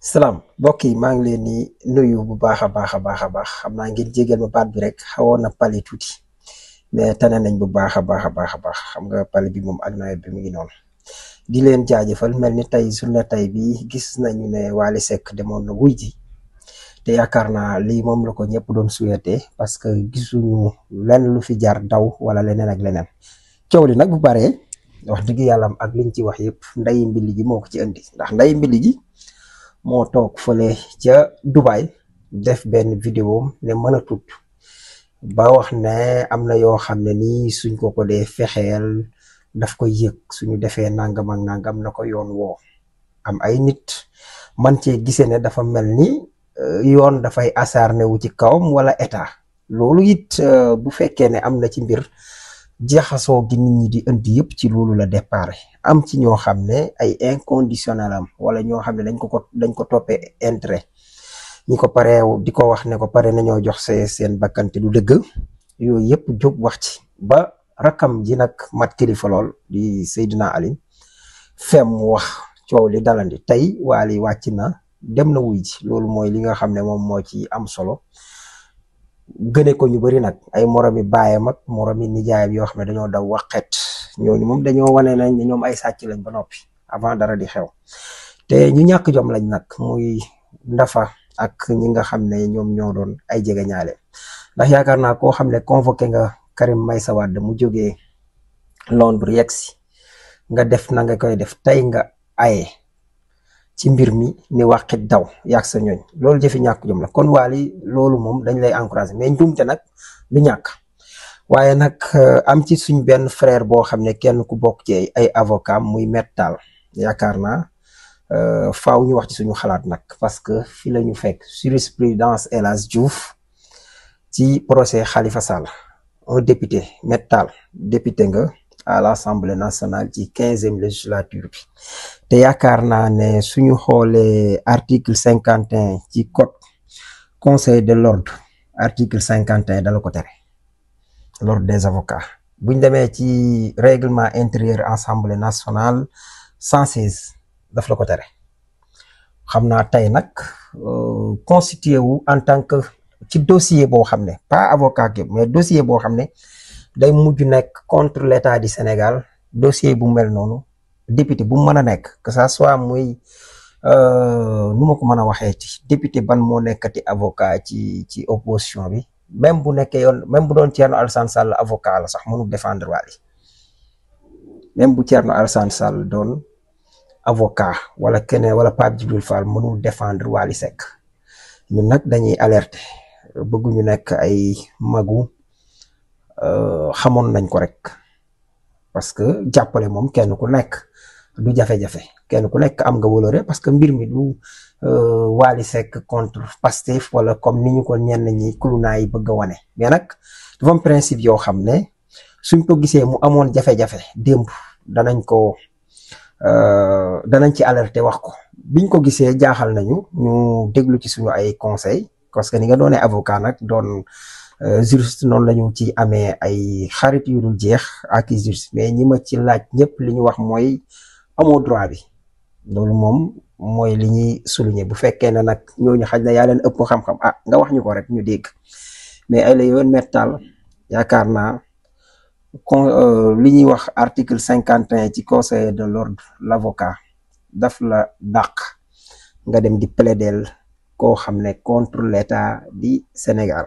salaam mbokk yi maa ngi leen di nuyu bu baax a baax a baax a baax xam naa ngeen jégal ma baat bi rek xawoon na pali tuuti mais tane nañ bu baax a baax a baax a baax xam nga pali bi moom ak nawet bi mu ngi noonu. di leen jaajëfal mel ni tey journée tey bi gis nañu ne Wally Seck demoon na wuy ji te yaakaar naa lii moom la ko ñëpp doon souhaité parce que gisuñu lenn lu fi jar daw wala leneen ak leneen coow li nag bu baree wax dëgg yàlla ak liñ ci wax yëpp nday mbili ji moo ko ci indi ndax nday mbili ji moo toog fële ca Dubai def benn vidéo ne mën a tut ba wax ne am na yoo xam ne nii suñ ko dee fexeel daf koy yëg suñu defee nangam ak nangam na ko yoon woo am ay nit man cee gisee ne dafa mel ni yoon dafay acharné wu ci kawam wala état loolu it bu fekkee ne am na ci mbir jaxasoo gi nit ñi di indi yëpp ci loolu la départ am ci ñoo xam ne ay inconditionnel am wala ñoo xam ne dañ ko toppee intérêt ñi ko paree di ko wax ne ko pare nañoo jox seen bakkante du dëgg yooyu yëpp jóg wax ci ba rakam ji nag mat kilifa lool di Seydina Ali fem mu wax coow li dalandi tey Wally wàcc na dem na wuy ji loolu mooy li nga xam ne moom moo ci am solo gëne ko ñu bari nag ay moromi baayam ak moromi nijaayam yoo xam ne dañoo daw waxet ñooñu moom dañoo wane nañ ne ñoom ay sàcc lañ ba noppi avant dara di xew te ñu ñàkk jom lañ nag muy Ndafa ak ñi nga xam ne ñoom ñoo doon ay jege ñaale ndax yaakaar naa koo xam ne convoqué nga Karim Meïssa Wade mu jógee Londres yegsi nga def na nga koy def tey nga aye ci mbir mi ni waxit daw yàgg sa ñooñ loolu jëfi ñàkk jom la kon Wally loolu moom dañ lay encouragé mais njuumte nag lu ñàkk waaye nag am ci suñ benn frère boo xam ne kenn ku bokk ci ay avocat muy mettal yaakaar naa faaw ñu wax ci suñu xalaat nag parce que fi la ñu fekk jurisprudence El Hadji Diouf ci procès Khalifa Sall un député mettal député nga à l'Assemblée nationale ci 15e législature bi te yaakaar naa ne suñu xoolee article 51 ci code conseil de l'ordre article 51 dala ko tere l'ordre des avocats buñ demee ci règlement intérieur Assemblée nationale 116 daf la ko tere xam naa tey nag constitué wu en tant que ci dossier boo xam ne pas avocat yëpp mais dossier boo xam ne day mujj nekk contre l'état du Sénégal dossier bu mel noonu député bu mën a nekk que ça soit muy nu ma ko mën a waxee ci député ban moo nekkati avocat ci opposition bi même bu nekkee yoon même bu doon Thierno Alassane Sall avocat la sax mënul défendre Wally même bu Thierno Alassane Sall doon avocat wala keneen wala Pape Djibril Fall mënul défendre Wally Seck ñun nag dañuy alerter bëgguñu nekk ay magu xamoon nañ ko rek parce que jàppale moom kenn ku nekk du jafe-jafe kenn ku nekk am nga wóolare parce que mbir mi du Wally Seck contre Pastef wala comme ni ñu ko ñenn ñi kulunaa yi bëgg a wane mais nag dafa am principe yoo xam ne suñ ko gisee mu amoon jafe-jafe démb danañ ci alerter wax ko biñ ko gisee jaaxal nañu ñu déglu ci suñu ay conseil parce que ni nga doonee avocat nag doon juriste noonu la ñu ci amee ay xarit yu dul jeex ak i juriste mais ñi ma ci laaj ñëpp li ñu wax mooy amoo droit bi loolu moom mooy li ñuy souligner bu fekkee ne nag ñooñu xaj na yaa leen ëpp xam-xam nga wax ñu ko rek ñu dégg mais ay la yoon mettal yaakaar naa li ñuy wax article 51 ci conseil de l'ordre l'avocat daf la dàq nga dem di plaider koo xam ne contre l'état du Sénégal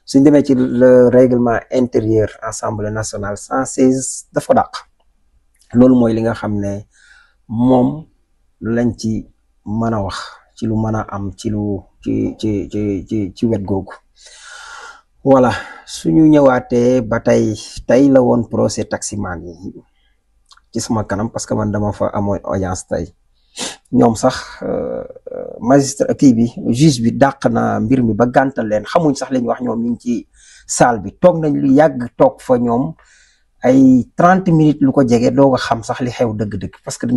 suñ demee ci le règlement intérieur Assemblée nationale 116 dafa dàq loolu mooy li nga xam ne moom lañ ci mën a wax ci lu mën a am ci lu ci wet googu voilà suñu ñëwaatee ba tey la woon procès taximan yi ci sama kanam parce que man dama fa amoon audience tey ñoom sax magistrat kii bi juge bi dàq na mbir mi ba gàntal leen xamuñ sax lañ wax ñoom ñu ngi ci salle bi toog nañ lu yàgg toog fa ñoom ay 30 minutes lu ko jege doo nga xam sax li xew dëgg-dëgg parce que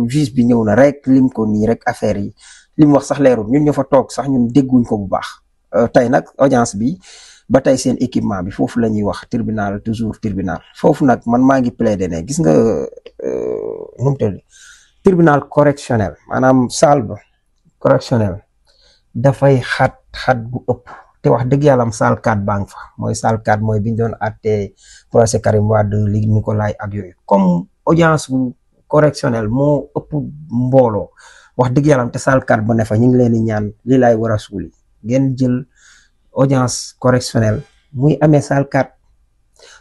juge bi ñëw na rek lim ko nii rek affaire yi lim wax sax leerul ñun ñu fa toog sax ñun dégguñ ko bu baax tey nag audience bi ba tey seen équipement bi foofu la ñuy wax tribunal toujours tribunal foofu nag man maa ngi plaider ne gis nga nu mu tudd tribunal correctionnel maanaam salle ba correctionnel dafay xat bu ëpp te wax dëgg yàlla am salle 4 banque fa mooy salle 4 mooy biñ doon àttee procès Karim Wade li Nicolas ak yooyu comme audience bu correctionnel moo ëpp mbooloo wax dëgg yàlla am te salle 4 ba ne fa ñu ngi leen di ñaan li laay war a suuli ngeen jël audience correctionnel muy amee salle 4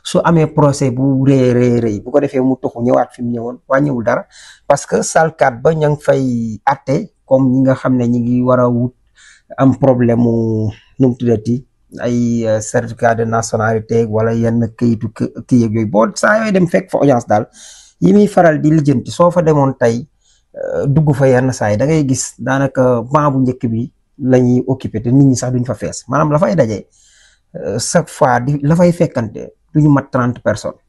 su amee procès bu rëy bu ko defee mu tuxu ñëwaat fi mu ñëwoon wàññiwul dara parce que salle 4 ba ña ngi fay àtte comme ñi nga xam ne ñi ngi war a wut am problème mu nu mu tuddati ay certificat de nationalité wala yenn këyitu kii yeeg yooyu boo saa yooyu dem fekk fa audience daal yi muy faral di lijjanti soo fa demoon tey dugg fa yenn saa yi da ngay gis daanaka banc bu njëkk bi la ñuy occupé te nit ñi sax duñ fa fees maanaam la fay daje chaque fois di la fay fekkante duñu mat 30 personnes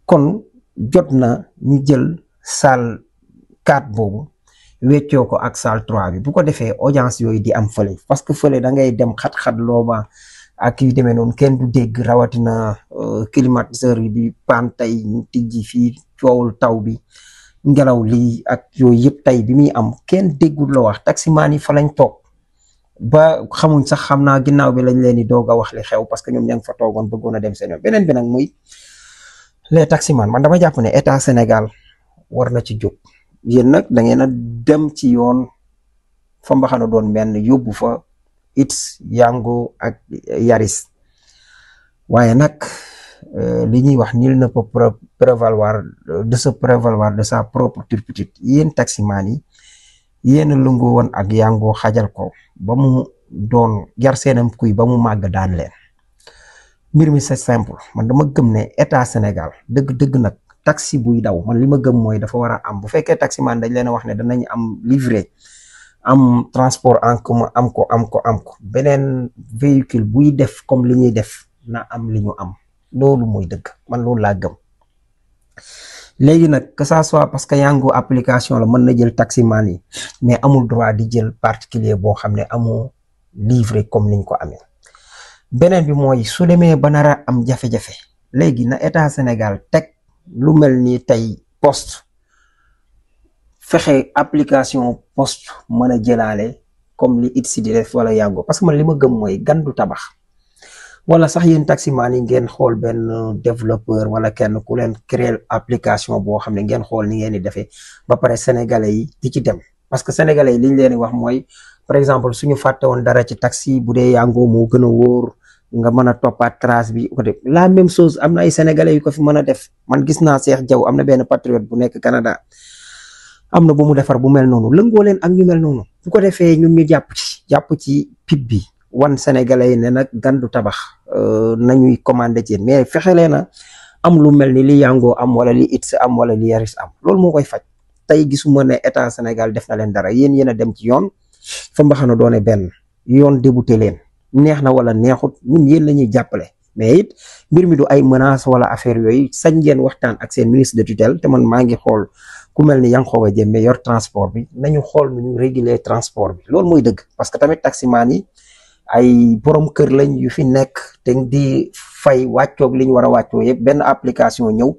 kon jot na ñu jël salle 4 boobu weccoo ko ak salle 3 bi bu ko defee audience yooyu di am fële parce que fële da ngay dem xat-xat looba ak yu demee noonu kenn du dégg rawatina climatiseur yi di paan tey ñu tijji fii coowul taw bi ngelaw lii ak yooyu yëpp tey bi muy am kenn déggul la wax taximaan yi fa lañ toog ba xamuñ sax xam naa ginnaaw bi lañ leen di doog a wax li xew parce que ñoom ña ngi fa toogoon bëggoon a dem seen yoon beneen bi nag muy les taximan man dama jàpp ne état Sénégal war na ci jóg yéen nag da ngeen a dem ci yoon fa mbaxana doon benn yóbbu fa Yango ak Yaris waaye nag li ñuy wax nul ne peut prévaloir de sa propre turpitude yéen taximan yi yéen a lëngoo woon ak Yango xajal ko ba mu doon jar seenam kuy ba mu màgg daan leen mbir mi c'est simple man dama gëm ne état Sénégal dëgg nag taxi buy daw man li ma gëm mooy dafa war a am bu fekkee taximan dañ leen a wax ne danañ am livré am transport en commun am ko beneen véhicule buy def comme li ñuy def na am li ñu am loolu mooy dëgg man loolu laa gëm léegi nag que ça soit parce que Yango application la mën na jël taximan yi mais amul droit di jël particulier boo xam ne amoo livré comme niñ ko amee beneen bi mooy su demee ba nar a am jafe-jafe léegi na état Sénégal teg lu mel ni tey poste fexe application poste mën a jëlaale comme li si di def wala Yango parce que man li ma gëm mooy gan du tabax wala sax yéen taximaan yi ngeen xool benn développeur wala kenn ku leen créer application boo xam ne ngeen xool ni ngeen di defee ba pare sénégalais yi di ci dem parce que sénégalais yi li ñu leen di wax mooy par exemple suñu fàtte woon dara ci taxi bu dee Yango moo gën a wóor nga mën a toppaat trace bi ko def la même chose am na ay sénégalais yu ko fi mën a def man gis naa Cheikh Diaw am na benn patriote bu nekk Canada am na bu mu defar bu mel noonu lëngoo leen ak ñu mel noonu bu ko defee ñun ñu jàpp ci pip bi wan sénégalais yi ne nag gan du tabax nañuy commandé ci mais fexe leen a am lu mel ni li Yango am wala li am wala li Yaris am loolu moo koy faj tey gisuma ne état Sénégal def na leen dara yéen a dem ci yoon fa mbaxana doone benn yoon débuté leen neex na wala neexut ñun yéen la ñuy jàppale mais it mbir mi du ay menace wala affaire yooyu sañ ngeen waxtaan ak seen ministre de tutelle te man maa ngi xool ku mel ni Yankhoba Diémé yor transport bi nañu xool nu ñu réguler transport bi loolu mooy dëgg parce que tamit taximaan yi ay borom kër lañ yu fi nekk te di fay wàccoog li ñu war a wàccoo yëpp benn application ñëw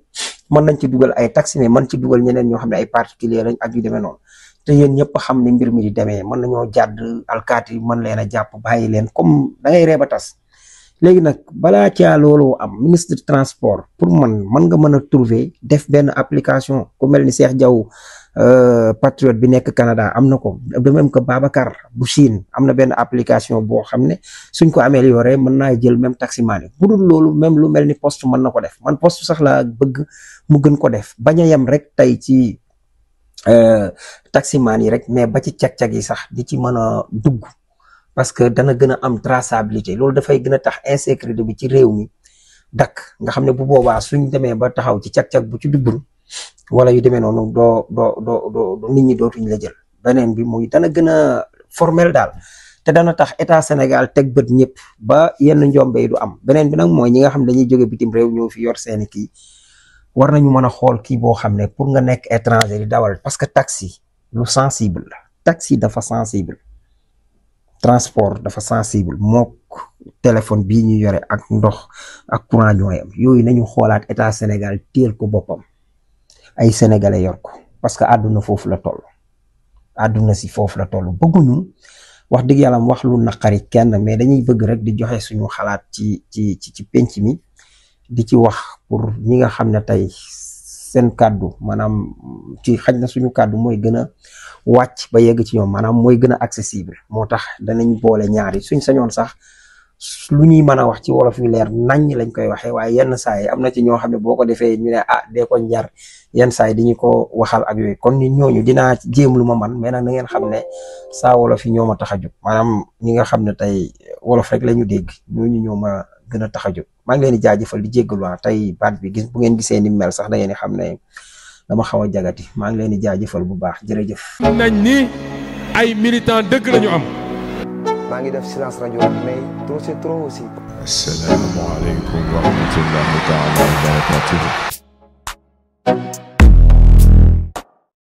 mën nañ ci dugal ay taxi mais mën ci dugal ñeneen ñoo xam ne ay particulier lañ ak yu demee noonu te yéen ñëpp xam ni mbir mi di demee mën nañoo jàdd alkaati mën leen a jàpp bàyyi leen comme da ngay reeba tas léegi nag balaa caa loolu am ministre de transport pour man nga mën a trouver def benn application ku mel ni Cheikh Diaw patriote bi nekk Canada am na ko de même que Babacar bu Chine am na benn application boo xam ne suñ ko amélioré mën naa jël même taximan yi bu dul loolu même lu mel ni poste mën na ko def man poste sax laa bëgg mu gën ko def bañ a yem rek tey ci taximan yi rek mais ba ci cag-cag yi sax di ci mën a dugg parce que dana gën a am traçabilité loolu dafay gën a tax insécurité bi ci réew mi dakk nga xam ne bu boobaa suñ demee ba taxaw ci cag-cag bu ci duggul wala yu demee noonu doo nit ñi dootuñ la jël beneen bi muy dana gën a formel daal te dana tax état Sénégal teg bët ñëpp ba yenn njombe yi du am beneen bi nag mooy ñi nga xam dañuy jóge bitim réew ñëw fi yor seeni kii war nañu mën a xool kii boo xam ne pour nga nekk étranger di dawal parce que taxi lu sensible la taxi dafa sensible transport dafa sensible mook téléphone bii ñu yore ak ndox ak courant ñooyam yooyu nañu xoolaat état Sénégal téel ko boppam ay sénégalais yor ko parce que àdduna foofu la toll àdduna si foofu la toll. bëgguñu wax dëgg yàlla wax lu naqari kenn, mais dañuy bëgg rek di joxe suñu xalaat ci penc mi, di ci wax pour ñi nga xam ne tey seen kàddu maanaam ci xaj na suñu kàddu mooy gën a wàcc ba yegg ci ñoom, maanaam mooy gën a accessible. moo tax danañ boole ñaari, suñ sañoon sax lu ñuy mën a wax ci wolof yu leer nañ lañ koy waxee, waaye yenn saa yi am na ci ñoo xam ne boo ko defee ñu ne dee ko njar, yenn saa yi dañu ko waxal ak yooyu. kon nit ñooñu dinaa jéem lu ma man, mais nag na ngeen xam ne saa wolof yi ñoo ma tax a jóg, maanaam ñi nga xam ne tey wolof rek la ñu dégg, ñooñu ñoo ma gën a tax a jóg. maa ngi leen di jaajëfal di jéggalu tey baat bi bu ngeen gisee ni mel sax da ngeen di xam ne dama xaw a jagati. maa ngi leen di jaajëfal bu baax, jërëjëf. nañ ni ay militant dëgg lañu am. maa ngi def silence rajo mais trop c'est trop aussi. Assalaamu aleykum wa rahmatullahi taala wa barakatuh.